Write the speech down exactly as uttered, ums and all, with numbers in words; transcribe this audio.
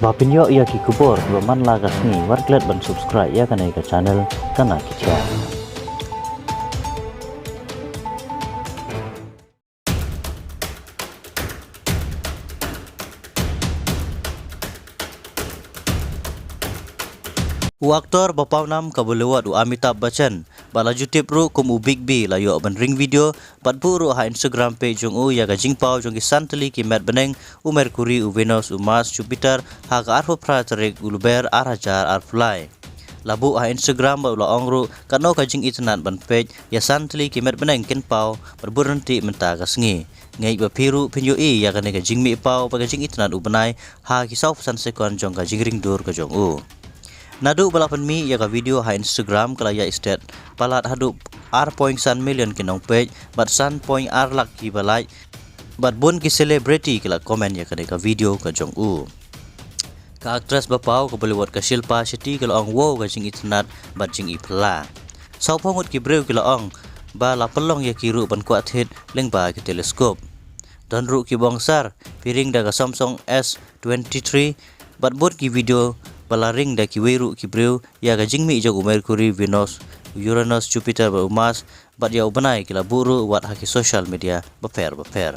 Ba pynïoh ïa ki khubor kiba man la ka sngi, wat klet ban subscribe ïa kane ka channel Kana Ki Khia. U aktor ba pawnam ka Bollywood u Amitabh Bachchan, ba la ju tip ruh kum u Big B, la ïoh ban ring video bad buh ruh ha Instagram page jong u ïa ka jingpaw jong ki san tylli ki met bneng, u Mercury, u Venus, u Mars, Jupiter, ha ka arphew phra tarik u Lber ar hajar arphew lai. La buh ha Instagram bad u la ong ruh katno ka jingitynnad ban peit ïa san tylli ki met bneng kin paw bad bun ryntih mynta ka sngi. Ngeit ba phi ruh phin ïohi ïa kane ka jingmih paw bad ka jingitynnad u bnai ha ki sawphew san sekon jong ka jingring dur ka jong u. Naduh ba la pynmih ïa ka video ha Instagram, ka la ïaid stet palat haduh ar point san million ki nongpeit bad san point ar lak kiba like, bad bun ki celebrity ki la comment ïa kane ka video ka jong u. Ka actress ba paw ka Bollywood ka Shilpa Shetty ka la ong wow ka jingitynnad bad jingiphylla. Sawphew ngut ki briew ki la ong ba la pynlong ïa ki ruh ban kwah thied lyngba ki telescope. Don ruh kiba ong sir, phi ring da ka Samsung S twenty-three, bad bun ki video ba la ring da kiwei ruh ki briew ïa ka jingmih jong u Mercury, Venus, u Uranus, Jupiter bad u Mars, bad ïa u bnai ki la buh ruh wat ha ki social media bapher bapher.